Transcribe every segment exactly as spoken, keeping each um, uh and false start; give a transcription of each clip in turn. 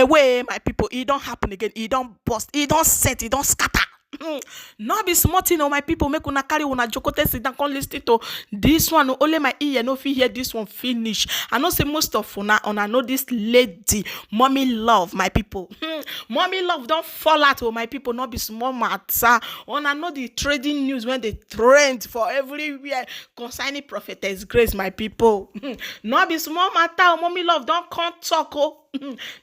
Away, my people, e don happen again. E don burst. E don set. E don scatter. Hmm. No be small thing, oh, my people. Make una carry una jokote sit down, come listen to this one. Oh, only my ear no fit hear this one finish. I know say most of una, una know this lady, Mommy Love, my people. Hmm. Mommy Love don fall out, oh, my people. No be small matter. Una know the trading news when they trend for everywhere concerning Prophetess Grace, my people. Hmm. No be small matter, oh, Mommy Love don come talk, oh.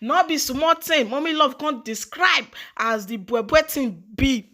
No be small thing. Mommy Love come describe as the bwebwe thing be.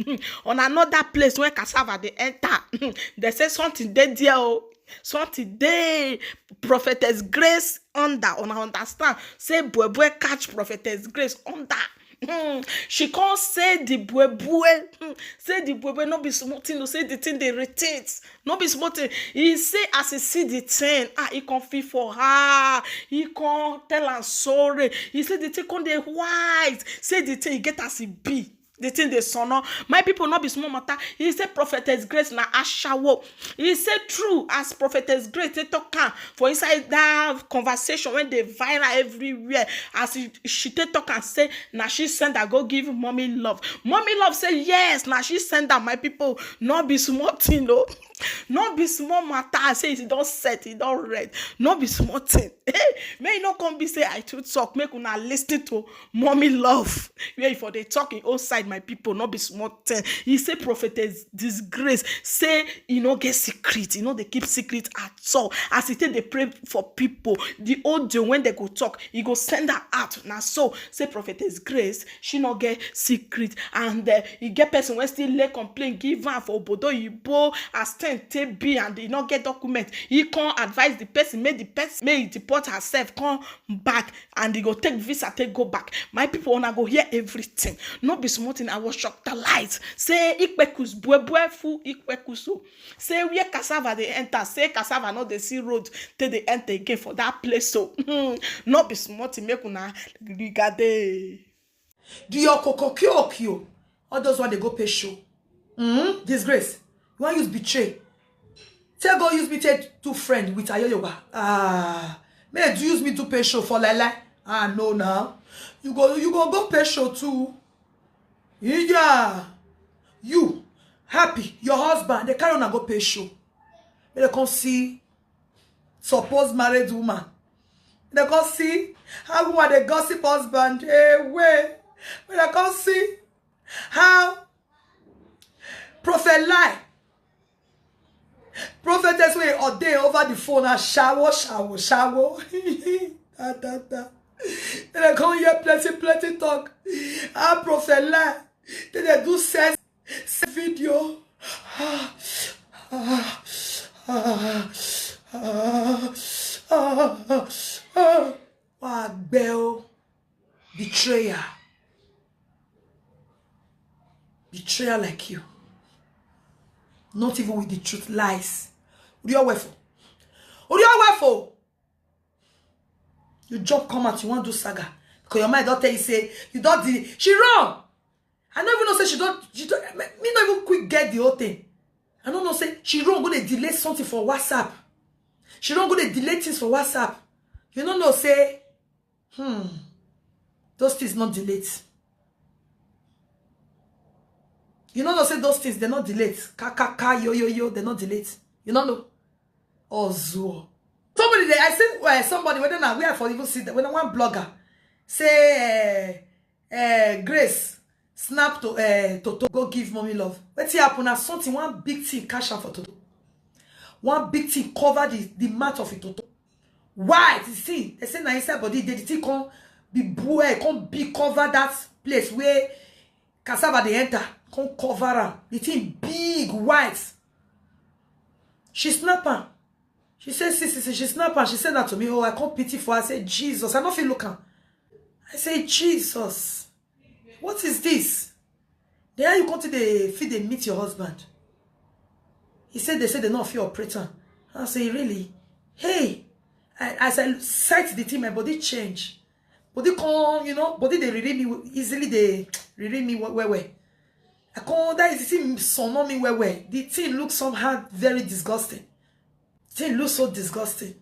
On another place when cassava dey enter, they say something dey there, oh. Something dey Prophetess Grace under. Una understand? Say bwebwe catch Prophetess Grace under. Hmm. She come say the bwebwe. Hmm. Say the bwebwe no be small thing. No, say the thing dey rotate. No be small thing. He say as he see the thing, ah, he come feel for her. He come tell am sorry. He say the thing come dey white. Say the thing, he get as e be. The thing dey sono. My people, no be small matter. He say Prophetess Grace na ashawo. He say true, as Prophetess Grace take talk am for inside that conversation when dey viral everywhere. As he, she take talk am say na she send her go give Mommy Love. Mommy Love say yes, na she send am, my people. No be small thing, no. No be small matter. I say it don set, it don red. No be small thing. Hey, may e no come be say I too talk. Make una listen to Mommy Love. Where for dey talk in own side, my people. No be small thing. He say Prophetess Disgrace. Say he no get secret. He no dey keep secret at all. As he take dey pray for people, the audio when they go talk, he go send her out. Na so say Prophetess Grace, she no get secret. And uh, he get person when still lay complain, give am for obodo yibo as ten take be, and he no get document. He come advise the person, make the person, make he deport herself, come back, and he go take visa, take go back. My people, una go hear everything. No be small thing. I was shocked. The light say ikpekus buebue fu ikpekus o. Say where cassava dey enter, say cassava no dey see road, take dey enter again for that place. So no be small thing. Make una rigade. Do your koko kio kio. All those one they go pay show. Mm-hmm. Disgrace. You want use betray? Tell go use me take two friend with Ayoyoba. Ah, may do use me to pay show for like like. Ah, no now. You go, you go go pay show too. Yeah. You happy? Your husband they carry on and go pay show. May they come see supposed married woman. They come see how woman they gossip husband. Hey, way. May they come see how prophet lie. Prophetess wey ordain over the phone as shawo, shawo, shawo. Da, da, da. Then I come hear plenty, plenty talk. How prophet lie. Then they do sex, sex video. Wow, bell. Betrayer. Betrayer like you. Not even with the truth, lies. Uriowefo. Uriowefo. You jump come out, you want do saga. Because your mind don't tell you say, you don't de- she wrong. I don't even know say she don't, she don't, me not even quick get the whole thing. I don't know say she wrong go dey delay something for WhatsApp. She don't go dey delay things for WhatsApp. You don't know say, hmm, those things not delete. You don't know say those things they not delete. Ka ka ka yo yo yo, they not delete. You don't know. Ozuo. Somebody there, I see, well, somebody whether now we are for even see that when one blogger say uh, uh, Grace snap to uh, Toto go give Mommy Love. Wetin happen na something, one big thing cash am for Toto. One big thing cover the the mouth of Toto. Why? You see, they say na inside body dey the thing come be buoy, come be cover that place where cassava dey enter, come cover am. The thing big white. She snap am. She say, see, see, see, she snap am. She said that to me. Oh, I come pity for her. I say, Jesus, I no fit look am. I say, Jesus, what is this? Then how you come to the fit dey meet your husband? He said they said they not feel operator. I say, really? Hey, I, as I sight the thing, my body change. Body come, you know, body they really me easily, they really me well, well. I come, that is the thing, some on me well, well. The thing looks somehow very disgusting. Thing looks so disgusting.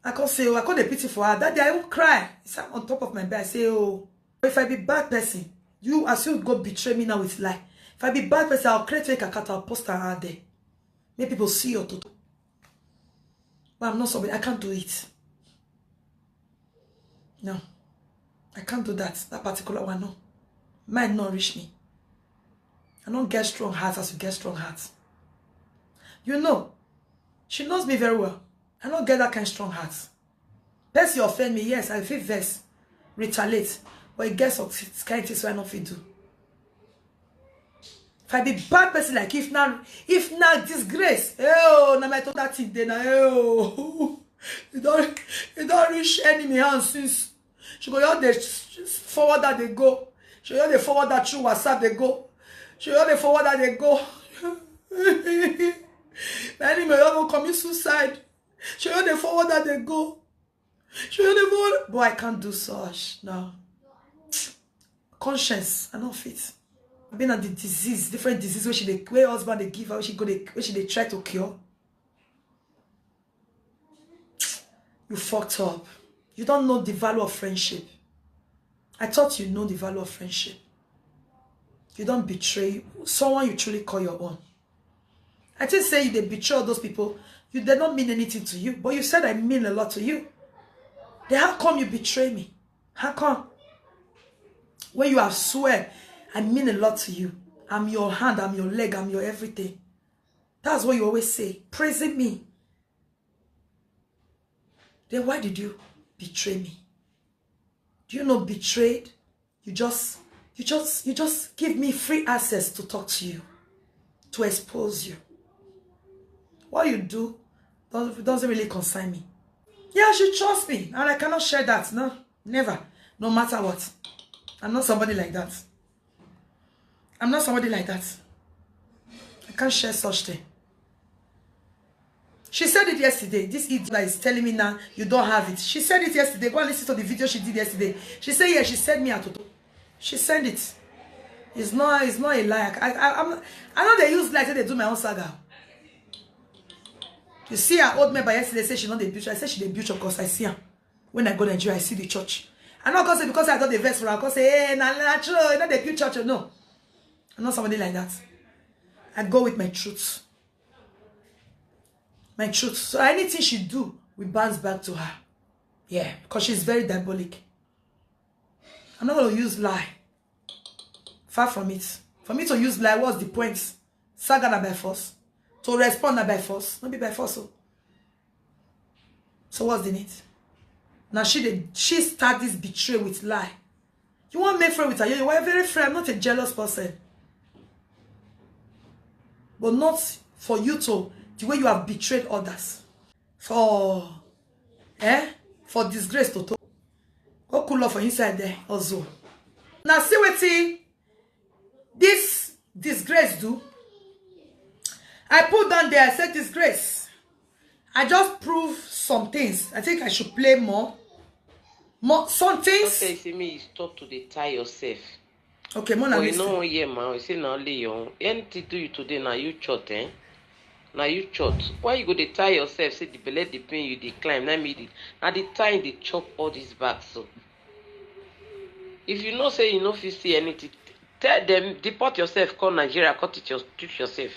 I can't say, oh, I can't dey pity for her. That day I will cry. It's on top of my bed. I say, oh, if I be bad person, you as you go betray me now with lie. If I be bad person, I'll create fake account, I'll post her out there. Make people see your toto. But I'm not somebody, I can't do it. No, I can't do that. That particular one, no. Mind not reach me. I don't get strong heart as you get strong heart. You know, she knows me very well. I don't get that kind of strong heart. Person offend me, yes, I feel vex, retaliate. But it gets some kind things I don't feel do. If I be bad person like, if now, if now disgrace, oh, now my total thing dey now, oh. You don't, you don't reach enemy hand since. She go just dey forward that they go. She go just dey forward that through WhatsApp they go. She go just dey forward that they go. My enemy will commit suicide. She go just dey forward that they go. She go just dey forward. But I can't do such now. Conscience, I don't fit. I been at the disease, different disease where she dey, where husband they give her, where she go, they, where she they try to cure. You fucked up. You don't know the value of friendship. I thought you know the value of friendship. You don't betray someone you truly call your own. I think say you they betray all those people. You did not mean anything to you, but you said I mean a lot to you. Then how come you betray me? How come? When you have swear, I mean a lot to you. I'm your hand, I'm your leg, I'm your everything. That's what you always say, praising me. Then why did you betray me? Do you know betrayed? You just, you just, you just give me free access to talk to you, to expose you. What you do doesn't, doesn't really concern me. Yeah, she trusts me, and I cannot share that. No, never. No matter what. I'm not somebody like that. I'm not somebody like that. I can't share such thing. She said it yesterday. This idiot that is telling me now you don't have it. She said it yesterday. Go and listen to the video she did yesterday. She said, yeah, she sent me a toto. She sent it. It's not, it's not a lie. I, I, I'm, I know they use lie, say they do my own saga. You see, I old member yesterday say she not the butcher. I said she the butcher because I see her. When I go Nigeria, I see the church. I not gonna say because I got the verse for her, I gonna say, hey, na, na, true, not the pure church, no. I'm not somebody like that. I go with my truth. My truth. So anything she do, we bounce back to her. Yeah, because she's very diabolic. I'm not gonna use lie. Far from it. For me to use lie, what's the point? Saga na by force. To respond na by force. Not be by force. So. So what's the need? Now she did, she start this betray with lie. You want make friend with her? You are a very friend. I'm not a jealous person. But not for you to, the way you have betrayed others. For, eh? For disgrace to talk. Go cool off for inside there also. Now see what this disgrace do. I put down there, I said disgrace. I just prove some things. I think I should play more. More some things. Okay, see me, you stop to dey tie yourself. Okay, Mona, but you listen. Know, yeah, man. You say now, Leon. Anything do you today now? You chot, eh? Now you chot. Why you go dey tie yourself? Say the belle dey pain you, dey climb. Now me, the, now the tie dey chop all this back so. If you know say you no fit see anything, tell them deport yourself, come Nigeria, cut it your, treat yourself.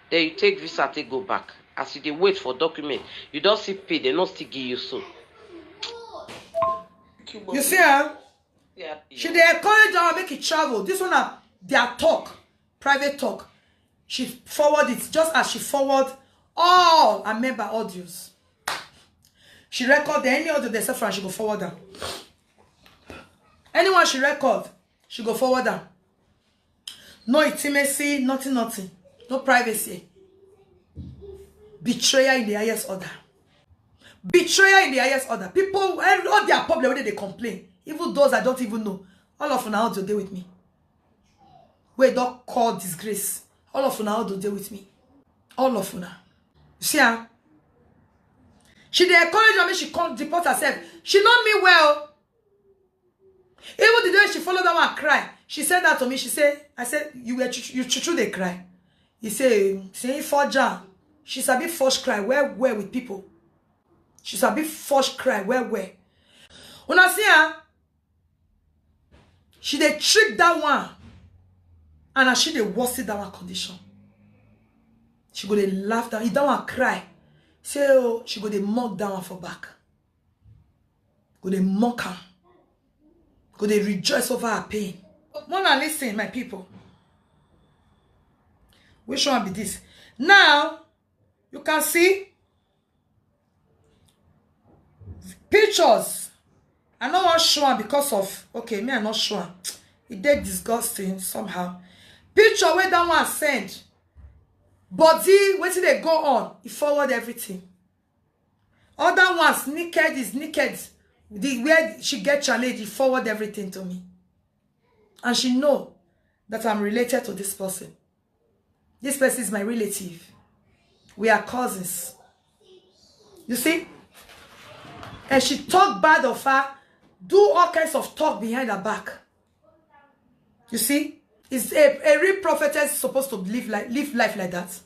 Then you take visa, take go back. As you dey wait for document, you don't see pay, they not still give you so. You see, huh? Yeah. She dey encourage her make it travel. This one na their talk, private talk. She forward it just as she forward all her member audios. She record any audio they send from, she go forward them. Anyone she record, she go forward them. No intimacy, nothing, nothing. No privacy. Betrayal in the highest order. Betrayal in the highest order. People, all their problem, when they complain, even those I don't even know, all of una audio dey with me. Wey don call disgrace. All of una audio dey with me. All of una. You see her? She dey encourage her make she come deport herself. She know me well. Even the day she follow that one cry, she said that to me. She said, I said, you were you true they cry. He say, say forger. She sabi forge cry well well with people. She sabi force cry well well. Una see her? She dey trick that one, and as she dey worsen that one condition, she go dey laugh down. If that one cry, say oh, she go dey mock that one for back. Go dey mock am. Go dey rejoice over her pain. Mona, listen, my people. Which one be this? Now, you can see pictures. I no wan show am because of, okay, me I no show am. E dey disgusting somehow. Picture wey that one send. Body, wetin dey go on, e forward everything. Other ones, naked is naked. The where she get challenge, e forward everything to me. And she know that I'm related to this person. This person is my relative. We are cousins. You see? And she talk bad of her, do all kinds of talk behind her back. You see? Is a, a real prophetess supposed to live like, live life like that?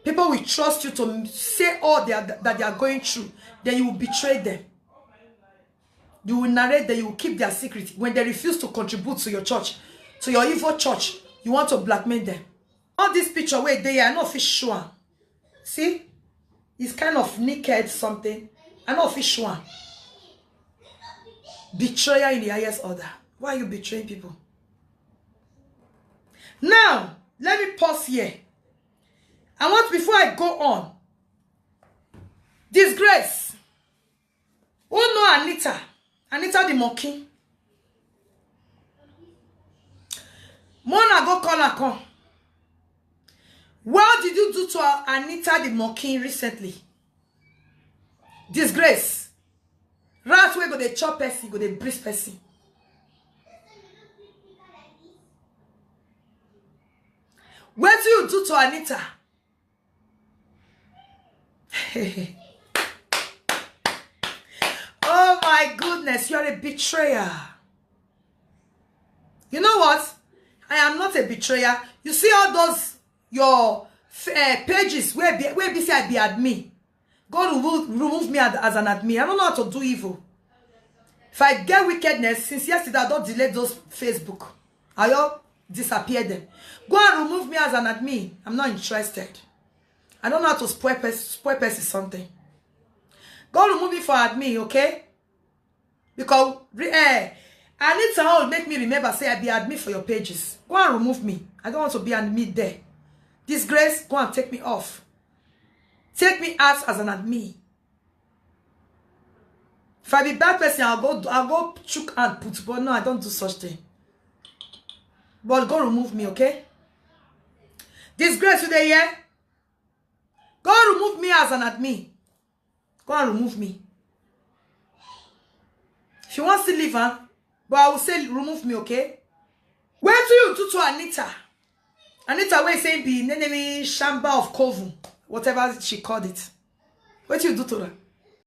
People will trust you to say all they are, that they are going through, then you will betray them. You will narrate that you will keep their secret. When they refuse to contribute to your church, to your evil church, you want to blackmail them. All this picture wey dey here, I no fit show am. See? It's kind of naked something. I no fit show am. Betrayal in the highest order. Why are you betraying people? Now, let me pause here. I want, before I go on, Disgrace. Who know Anita? Anita the monkey. Mona go call her come. What did you do to Anita the monkey recently? Disgrace. Rat wey go dey chop person, go dey breathe person. Wetin you do to Anita? Oh my goodness, you are a betrayer. You know what? I am not a betrayer. You see all those your uh, pages where be, where be say I be admin. God will remove me as, as an admin. I don't know how to do evil. If I get wickedness, since yesterday I don't delete those Facebook. I all disappear them. Go and remove me as an admin. I'm not interested. I don't know how to spoil person, spoil person something. Go remove me for admin, okay? Because eh, I need someone make me remember say I be admin for your pages. Go and remove me. I don't want to be admin there. Disgrace, go and take me off. Take me out as an admin. If I be bad person, I'll go I'll go chook and put, but no, I don't do such thing. But go remove me, okay? Disgrace, you dey hear? Go remove me as an admin. Go and remove me. If you want to leave, huh? But I will say remove me, okay? Wetin you do to Anita? Anita wey say be Nenemi Shamba of Kovu, whatever she called it. Wetin you do to her?